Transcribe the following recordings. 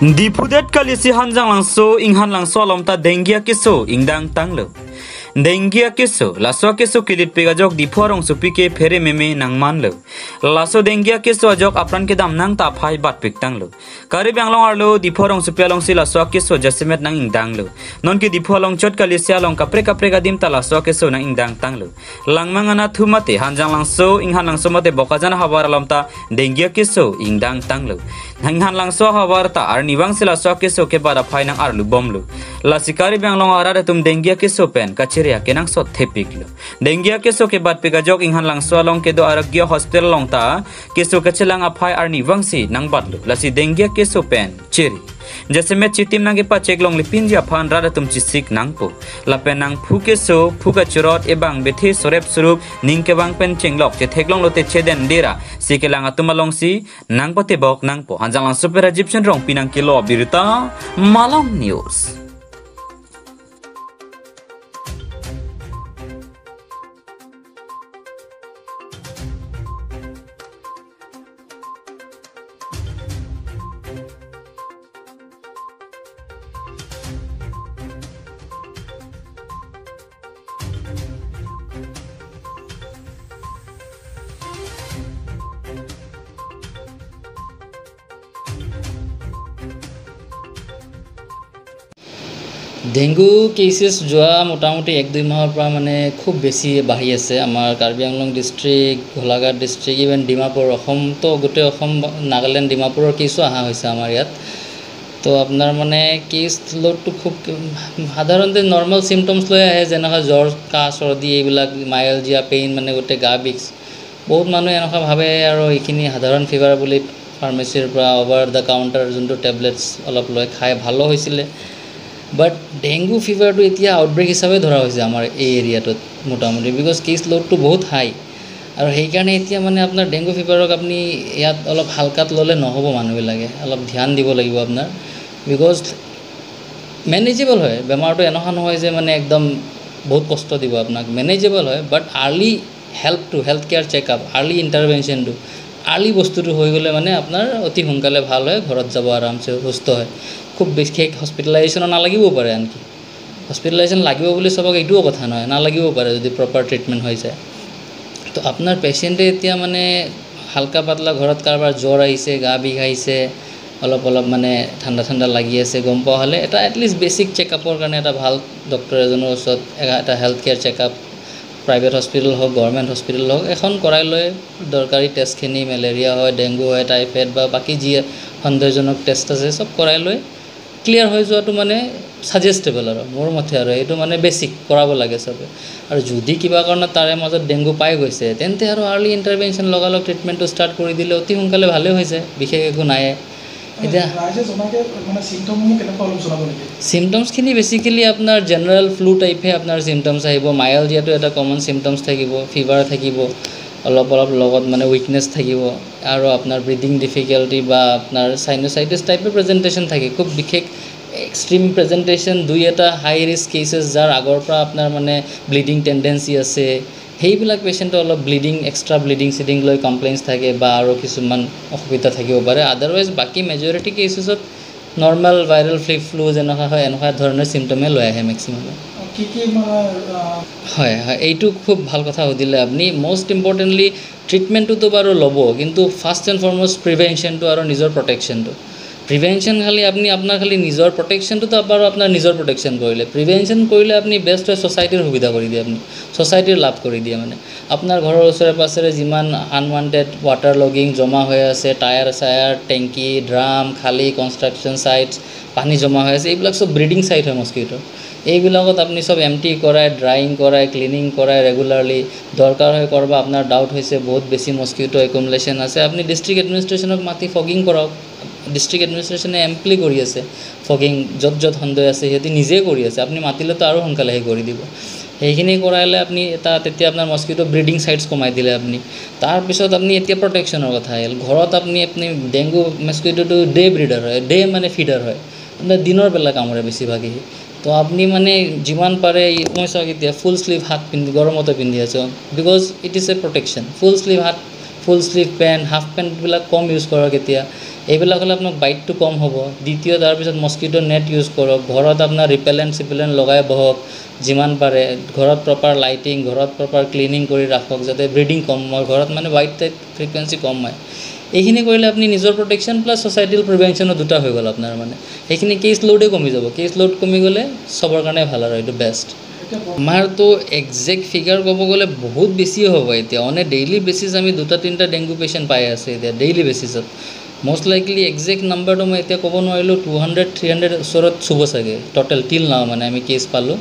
Dipudet kalisi hanjang langso inghan langso alomta dengia kiso ingdang tanglo. Dengia kiso laso kiso kilit pegajok diphorong supike phere meme nangman lo. Laso dengia kiso ajok apran ke dam nang ta phai bat pik tanglo. Kari banglong arlo diphorong supialong si laso kiso jasimet nang ingdang lo. Non ki dipholong chot kalisi along kapre kapre gadim ta laso kiso nang ingdang tanglo. Langmangana thumate hanjang langso inghan langso mate bokajana habar alomta dengia kiso ingdang tanglo. Inghan langso habar ta ar niwang si laso kiso ke bada phai nang arlu bomlo. Lasikari banglong arare tum dengia kiso pen kachiria kenang so thepiklo. Dengia keso ke bat pegajok inghan langso along kedo arogya hospital long ta keso kachelang aphai ar niwang si nang batlo. Lasi dengia keso pen cheri. जैसे मैं चितिम नांगे पा check लोंग लिपिन जिया फान रादा तुम चिसिक नांगपो लापे नांग फुके सो फुका चुरत एबांग बेथे सोरेप सुरूप निंके बांग pen चेंगलok che theklong lote cheden dera sike langa tumalong si nangpote bok nangpo hanjang super Egyptian rong pinang kilo birita Malam News. Dengue cases যোৱা মোটামুটি 1-2 মাহৰ পৰা মানে খুব বেছি বাঢ়ি আছে। আমাৰ Karbi Anglong district, Golaghat district, even Dimapur, অসমতো গোটেই অসম, নাগালেণ্ড, ডিমাপুৰৰ কেছো অহা হৈছে আমাৰ ইয়াত। তো আপোনাৰ মানে কেছ লোডটো খুব সাধাৰণতে নৰ্মেল চিমটমছ লৈ আহে, যেনেকুৱা জ্বৰ, কাহ, চৰ্দি, এইবিলাক মাইলজিয়া পেইন, মানে গোটেই গা বিষ। বহুত মানুহে এনেকুৱা ভাবে আৰু এইখিনি সাধাৰণ ফিভাৰ বুলি ফাৰ্মাচীৰ পৰা অভাৰ the counter যোনটো টেবলেটছ অলপ লৈ খাই ভালো হৈছিলে। বাট ডেংগু ফিভাৰটো এতিয়া আউটব্ৰেক হিচাপে ধৰা হৈছে আমাৰ এই এৰিয়াটোত মোটামুটি, because cash লোডটো বহুত হাই। আৰু সেইকাৰণে এতিয়া মানে আপোনাৰ ডেংগু ফিভাৰক আপুনি ইয়াত অলপ হালকাত ল'লে নহ'ব, মানুহবিলাকে অলপ ধ্যান দিব লাগিব আপোনাৰ, because manageable হয় বেমাৰটো। এনেকুৱা নহয় যে মানে একদম বহুত কষ্ট দিব আপোনাক, মেনেজেবল হয়। বাট আৰ্লি হেল্পটো, হেল্থ কেয়াৰ চেকআপ, আৰ্লি ইণ্টাৰভেনশ্যনটো, আৰ্লি বস্তুটো হৈ গ'লে মানে আপোনাৰ অতি সোনকালে ভাল হয়, ঘৰত যাব আৰামছে, সুস্থ হয়। খুব বিশেষ হস্পিটেলাইজেশ্যনো নালাগিবও পাৰে, আনকি হস্পিটেলাইজেশ্যন লাগিব বুলি চবক এইটোও কথা নহয়, নালাগিবও পাৰে যদি প্ৰপাৰ ট্ৰিটমেণ্ট হৈ যায়। তো আপোনাৰ পেচেণ্টে এতিয়া মানে হালকা পাতলা ঘৰত কাৰোবাৰ জ্বৰ আহিছে, গা বিষ আহিছে, অলপ অলপ মানে ঠাণ্ডা ঠাণ্ডা লাগি আছে, গম পোৱা হ'লে এটা এটলিষ্ট বেছিক চেকআপৰ কাৰণে এটা ভাল ডক্টৰ এজনৰ ওচৰত এটা health care checkup, private hospital হওক, গভৰ্ণমেণ্ট হস্পিটেল হওক, এখন কৰাই লৈ দৰকাৰী টেষ্টখিনি, মেলেৰিয়া হয়, ডেংগু হয়, টাইফয়েড বা বাকী যি সন্দেহজনক টেষ্ট আছে চব কৰাই লৈ ক্লিয়াৰ হৈ যোৱাটো মানে ছাজেষ্টেবল আৰু মোৰ মতে। আৰু এইটো মানে বেছিক কৰাব লাগে চবে। আৰু যদি কিবা কাৰণত তাৰে মাজত ডেংগু পাই গৈছে, তেন্তে আৰু আৰ্লি ইণ্টাৰভেনশ্যন লগালগ ট্ৰিটমেণ্টটো ষ্টাৰ্ট কৰি দিলে অতি সোনকালে ভালেই হৈ যায়, বিশেষ একো নাই। এতিয়া চিমটমছখিনি বেচিকেলি আপোনাৰ জেনেৰেল ফ্লু টাইপহে আপোনাৰ চিমটমছ আহিব। মাইলজিয়াটো এটা কমন চিমটমছ থাকিব, ফিভাৰ থাকিব, অলপ অলপ লগত মানে উইকনেছ থাকিব, আৰু আপোনাৰ ব্ৰিডিং ডিফিকাল্টি বা আপোনাৰ চাইনোচাইটিছ টাইপে প্ৰেজেণ্টেশ্যন থাকে। খুব বিশেষ এক্সট্ৰিম প্ৰেজেণ্টেশ্যন দুই এটা হাই ৰিস্ক কেচেছ যাৰ আগৰ পৰা আপোনাৰ মানে ব্লিডিং টেণ্ডেঞ্চি আছে, সেইবিলাক পেচেণ্টৰ অলপ ব্লিডিং, এক্সট্ৰা ব্লিডিং চিডিং লৈ কমপ্লেইনছ থাকে বা আৰু কিছুমান অসুবিধা থাকিব পাৰে। আদাৰৱাইজ বাকী মেজৰিটি কেচেছত নৰ্মেল ভাইৰেল ফ্লু যেনেকুৱা হয় এনেকুৱা ধৰণৰ চিমটমে লৈ আহে মেক্সিমামে। হয় হয়, এইটো খুব ভাল কথা সুধিলে আপুনি। মষ্ট ইম্পৰ্টেণ্টলি ট্ৰিটমেণ্টটোতো বাৰু ল'ব, কিন্তু ফাৰ্ষ্ট এণ্ড ফৰমষ্ট প্ৰিভেনশ্যনটো আৰু নিজৰ প্ৰটেকশ্যনটো। প্ৰিভেনশ্যন খালি আপুনি আপোনাৰ খালি নিজৰ প্ৰটেকশ্যনটোতো বাৰু আপোনাৰ নিজৰ প্ৰটেকশ্যন কৰিলে, প্ৰিভেনশ্যন কৰিলে আপুনি বেষ্ট হয়, ছ'চাইটিৰ সুবিধা কৰি দিয়ে, আপুনি ছ'চাইটিৰ লাভ কৰি দিয়ে। মানে আপোনাৰ ঘৰৰ ওচৰে পাঁজৰে যিমান আনৱান্টেড ৱাটাৰ লগিং জমা হৈ আছে, টায়াৰ চায়াৰ, টেংকি, ড্ৰাম, খালী কনষ্ট্ৰাকশ্যন ছাইটছ, পানী জমা হৈ আছে, এইবিলাক চব ব্ৰিডিং ছাইট হয় মস্কিটোৰ। এইবিলাকত আপুনি চব এমটি কৰাই, ড্ৰাইং কৰাই, ক্লিনিং কৰাই ৰেগুলাৰলি। দৰকাৰ হয় ক'ৰবাত আপোনাৰ ডাউট হৈছে বহুত বেছি মস্কিটো একুমুলেশ্যন আছে, আপুনি ডিষ্ট্ৰিক্ট এডমিনিষ্ট্ৰেশ্যনক মাতি ফগিং কৰক। ডিষ্ট্ৰিক্ট এডমিনিষ্ট্ৰেশ্যনে এম্পলি কৰি আছে ফগিং, য'ত য'ত সন্দেহ আছে সিহঁতি নিজে কৰি আছে, আপুনি মাতিলেতো আৰু সোনকালে সেই কৰি দিব। সেইখিনি কৰালে আপুনি এটা তেতিয়া আপোনাৰ মস্কিটো ব্ৰিডিং ছাইটছ কমাই দিলে আপুনি। তাৰপিছত আপুনি এতিয়া প্ৰটেকশ্যনৰ কথা আহিল। ঘৰত আপুনি আপুনি ডেংগু মস্কিটোটো ডে ব্ৰিডাৰ হয়, ডে মানে ফিডাৰ হয়, আপোনাৰ দিনৰ বেলা কামোৰে বেছিভাগেই। তো আপুনি মানে যিমান পাৰে, মই চাওক এতিয়া ফুল শ্লিভ হাত পিন্ধি গৰমতে পিন্ধি আছোঁ, because it is a protection. Full sleeve হাত, ফুল শ্লিভ পেণ্ট, হাফ পেণ্টবিলাক কম ইউজ কৰক এতিয়া। এইবিলাক হ'লে আপোনাক বাইটটো কম হ'ব। দ্বিতীয়, তাৰপিছত মস্কিটো নেট ইউজ কৰক, ঘৰত আপোনাৰ ৰিপেলেণ্ট চিপেলেণ্ট লগাই বহক যিমান পাৰে, ঘৰত প্ৰপাৰ লাইটিং, ঘৰত প্ৰপাৰ ক্লিনিং কৰি ৰাখক যাতে ব্ৰিডিং কম হয়, ঘৰত মানে হোৱাইট টাইপ ফ্ৰিকুৱেঞ্চি কম হয়। এইখিনি কৰিলে আপুনি নিজৰ প্ৰটেকশ্যন প্লাছ ছ'চাইটিৰ প্ৰিভেনশ্যনো দুটা হৈ গ'ল আপোনাৰ, মানে সেইখিনি কেছ লোডে কমি যাব। কেছ লোড কমি গ'লে চবৰ কাৰণে ভাল আৰু এইটো বেষ্ট। আমাৰতো একজেক্ট ফিগাৰ ক'ব গ'লে বহুত বেছি হ'ব এতিয়া, অন এ ডেইলি বেচিছ আমি 2-3টা ডেংগু পেচেণ্ট পাই আছোঁ এতিয়া ডেইলি বেচিছত। মষ্ট লাইকলি একজেক্ট নাম্বাৰটো মই এতিয়া ক'ব নোৱাৰিলোঁ, 200-300 ওচৰত চুব চাগে ট'টেল টিল নাও মানে আমি কেছ পালোঁ।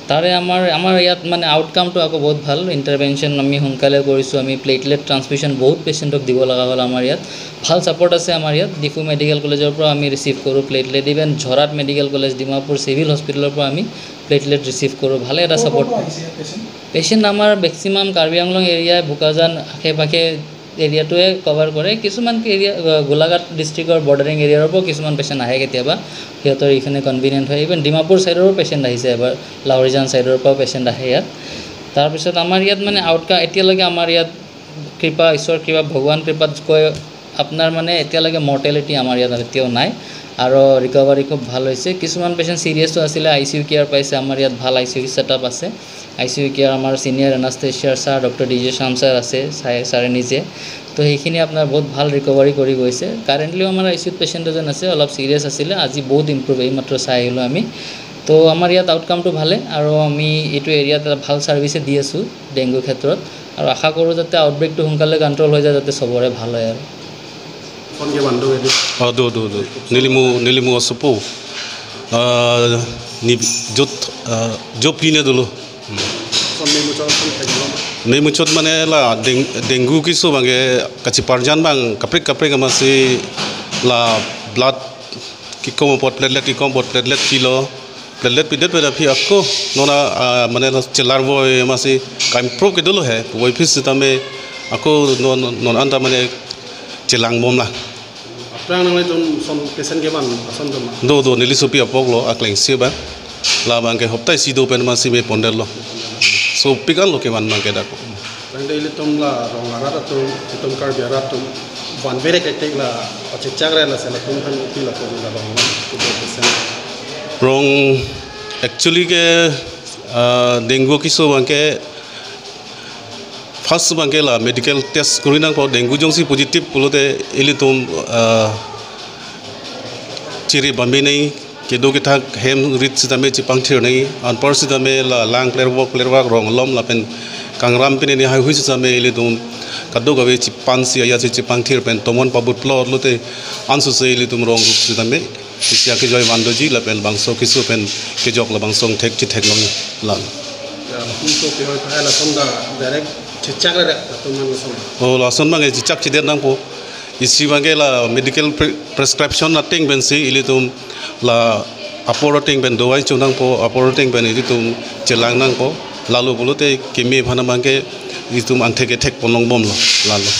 তাৰে আমাৰ আমাৰ ইয়াত মানে আউটকামটো আকৌ বহুত ভাল, ইণ্টাৰভেনশ্যন আমি সোনকালে কৰিছোঁ, আমি প্লেটলেট ট্ৰান্সফিউশ্যন বহুত পেচেণ্টক দিব লগা হ'ল। আমাৰ ইয়াত ভাল ছাপৰ্ট আছে। আমাৰ ইয়াত ডিফু মেডিকেল কলেজৰ পৰা আমি ৰিচিভ কৰোঁ platelet, even Jorhat medical college, Dimapur civil হস্পিটেলৰ পৰা আমি প্লেটলেট ৰিচিভ কৰোঁ। ভালে এটা ছাপৰ্ট। পেচেণ্ট আমাৰ মেক্সিমাম কাৰ্বি আংলং এৰিয়া, বোকাজান আশে পাশে এৰিয়াটোৱে কভাৰ কৰে। কিছুমান এৰিয়া গোলাঘাট ডিষ্ট্ৰিক্টৰ বৰ্ডাৰিং এৰিয়াৰ পৰাও কিছুমান পেচেণ্ট আহে কেতিয়াবা, সিহঁতৰ এইখিনি কনভিনিয়েণ্ট হয়। ইভেন ডিমাপুৰ ছাইডৰো পেচেণ্ট আহিছে এবাৰ, লাহৰিজান ছাইডৰ পৰাও পেচেণ্ট আহে ইয়াত। তাৰপিছত আমাৰ ইয়াত মানে আউটকাম এতিয়ালৈকে আমাৰ ইয়াত কৃপা, ঈশ্বৰ কৃপা, ভগৱান কৃপাত কৈ আপোনাৰ মানে এতিয়ালৈকে মৰ্টেলিটি আমাৰ ইয়াত এতিয়াও নাই আৰু ৰিকভাৰী খুব ভাল হৈছে। কিছুমান পেচেণ্ট চিৰিয়াছো আছিলে, I C U care পাইছে। আমাৰ ইয়াত ভাল I C U set up আছে। I C U care আমাৰ ছিনিয়ৰ এনাষ্টেচিয়াৰ sir doctor D J Shyam sir আছে, ছাৰে নিজে, তো সেইখিনি আপোনাৰ বহুত ভাল ৰিকভাৰী কৰি গৈছে। কাৰেণ্টলিও আমাৰ I C ইউত পেচেণ্ট এজন আছে, অলপ চিৰিয়াছ আছিলে, আজি বহুত ইম্প্ৰুভ, এইমাত্ৰ চাই আহিলোঁ আমি। তো আমাৰ ইয়াত আউটকামটো ভালে আৰু আমি এইটো এৰিয়াত এটা ভাল ছাৰ্ভিচে দি আছোঁ ডেংগুৰ ক্ষেত্ৰত, আৰু আশা কৰোঁ যাতে আউটব্ৰেকটো সোনকালে কণ্ট্ৰল হৈ যায়, যাতে চবৰে ভাল হয়। আৰু do do do nilimu nilimu asupu ni jot job pine dulu nilimu chot mane la dengue kisu bange kachi parjan bang kaprik kaprik amasi la blood ki kom pot platelet ki kom pot platelet kilo platelet pidet peda phi akko nona mane la chelar boy amasi kaim pro ke dulu hai woi phis tame akko non non anta mane celang bom lah. Do do nili supi apok lo akleng siu ba la bang ke hoptai sido pen masih me ponder lo. So pikan lo ke man bang ke dako. Bang de tom la rong ara to tom kar biara to van bere ke tek la ache chagre la sela tom han pi la ko la rong to percent. Rong actually ke dengue kiso bang ke first bangke la medical test kori nang po dengue jongsi positive pulote ili tum chiri bambi nei kedo ke thak hem rit sitame chipang thir nei an par sitame la lang clear work rong lom la pen kangram pin ni hai hui sitame ili tum kado gawe chipan si ya chi chipang thir pen tomon pabut plot lote ansu se ili tum rong rup sitame isia ke joy bandoji la pen bangso kisu pen ke jok la bangsong thek chi thek long la oh la son bange chak chi der nang po isi bange la medical prescription na ting ben si ili tum la aporo ting ben dowai chu nang po aporo ting ben ili tum chelang nang po lalu bolote kemi phana bange itum angthe ke thek ponong bom lo lalo.